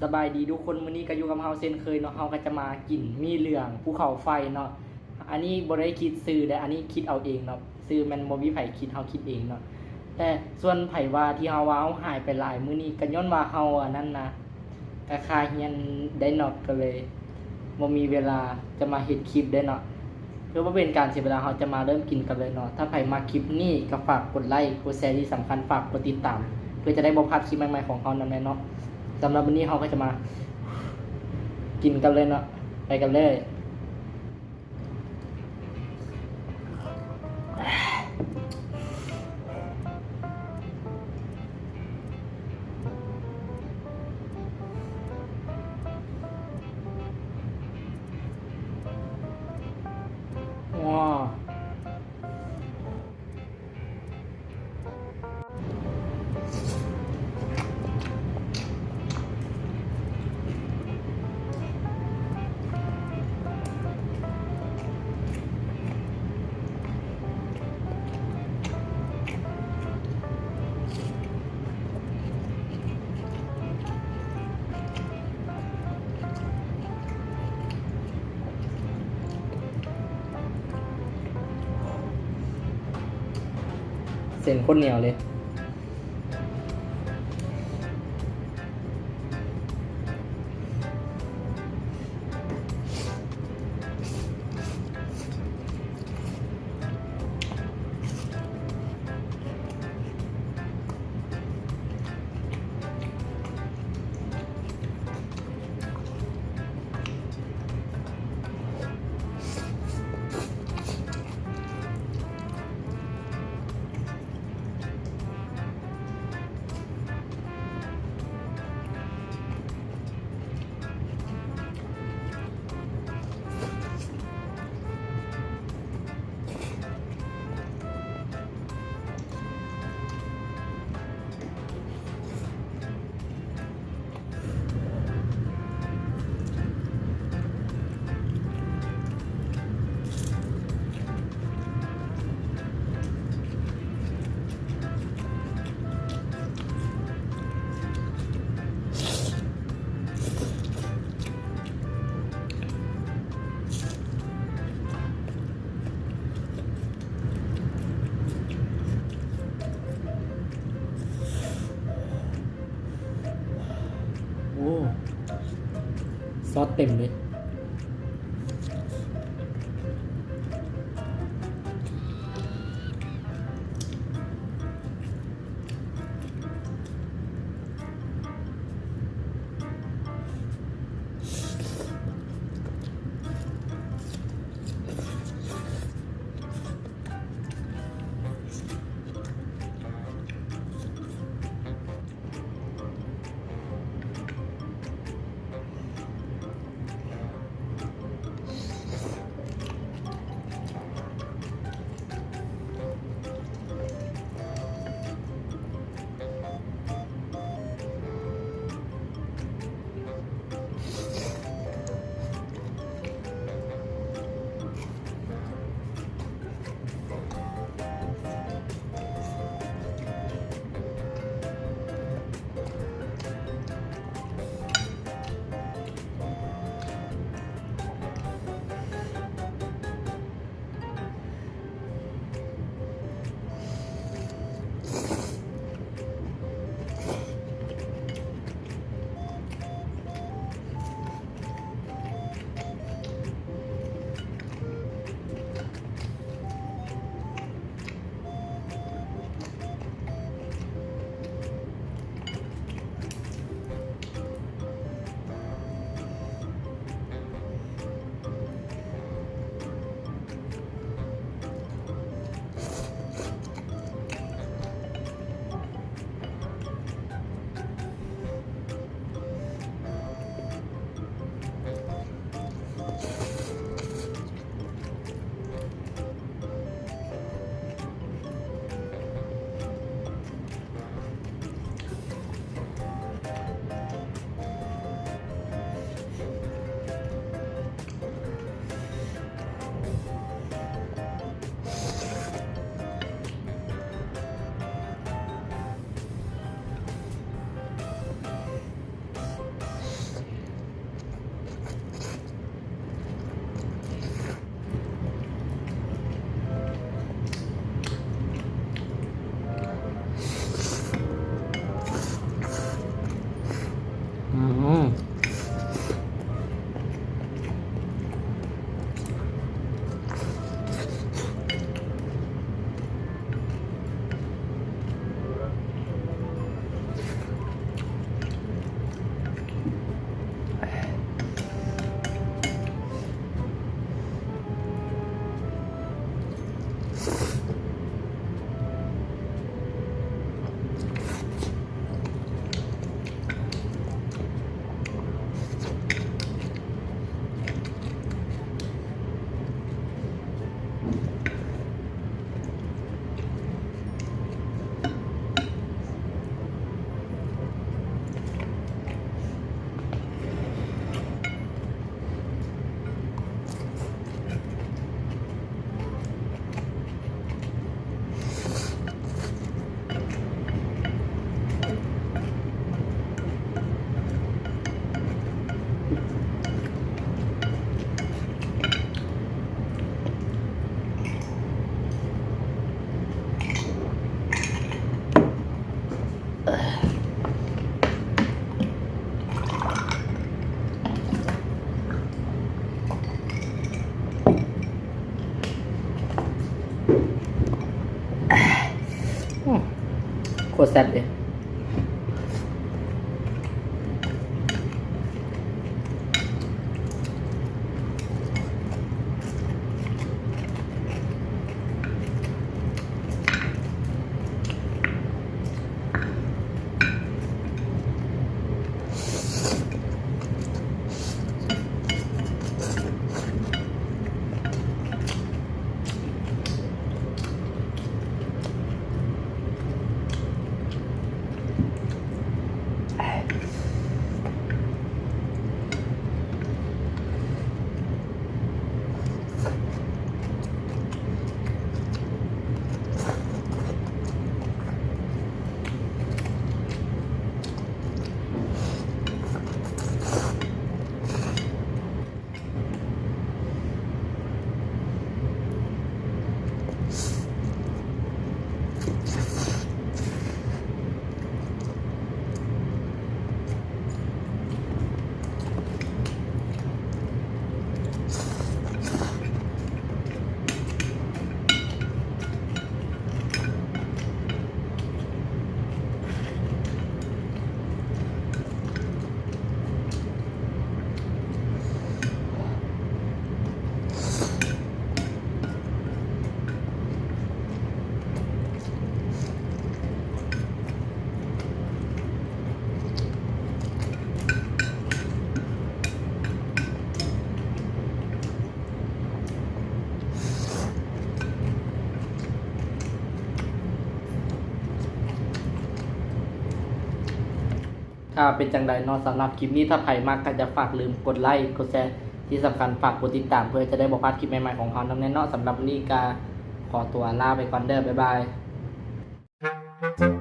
ສະບາຍດີທຸກຄົນ, ມື້ນີ້ກໍຢູ່ກັບເຮົາເຊັ່ນເຄີຍເນາະ, ເຮົາກໍຈະມາກິນໝີ່ເຫຼືອງພູເຂົາໄຟເນາະ. ອັນນີ້ບໍ່ໄດ້ຄິດຊື່ເດ້, ອັນນີ້ຄິດເອົາເອງເນາະ, ຊື່ແມ່ນບໍ່ມີໃຜຄິດ, ເຮົາຄິດເອງເນາະ. ແຕ່ສ່ວນໃຜວ່າທີ່ເຮົາວ່າເຮົາຫາຍໄປຫຼາຍມື້ນີ້ ກໍຍ້ອນວ່າເຮົາອັນນັ້ນນະ ກະຄາຮຽນໄດ້ເນາະ, ກໍເລີຍບໍ່ມີເວລາຈະມາເຮັດຄລິບໄດ້ເນາະ. ເພື່ອບໍ່ເປັນການເສຍເວລາ ເຮົາຈະມາເລີ່ມກິນກັນເລີຍເນາະ. ຖ້າໃຜມັກຄລິບນີ້ກໍຝາກກົດໄລ ກົດແຊ ທີ່ສຳຄັນຝາກກົດຕິດຕາມ ເພື່ອຈະໄດ້ບໍ່ພາດຄລິບໃໝ່ໆຂອງເຮົານຳແດ່ເນາະ. ສຳລັບມື້ນີ້ເຮົາກໍຈະມາກິນກັນເລີຍເນາະ, ໄປກັນເລີຍ. ເສັ້ນໂຄດໜຽວເລີຍ. ໂອ້ ຊອດເຕັມເລີຍ. ອ ບໍ່ແຊບເດ້. ຖ້າເປັນຈັ່ງໃດເນາະ ສຳລັບຄລິບນີ້ ຖ້າໃຜມັກກໍຢ່າຝາກລືມກົດໄລ ກົດແຊ ທີ່ສຳຄັນຝາກກົດຕິດຕາມ ເພື່ອຈະໄດ້ບໍ່ພາດຄລິບໃໝ່ໆຂອງເຮົານຳແນ່ເນາະ. ສຳລັບມື້ນີ້ກໍຂໍຕົວລາໄປກ່ອນເດີ້ ບາຍບາຍ.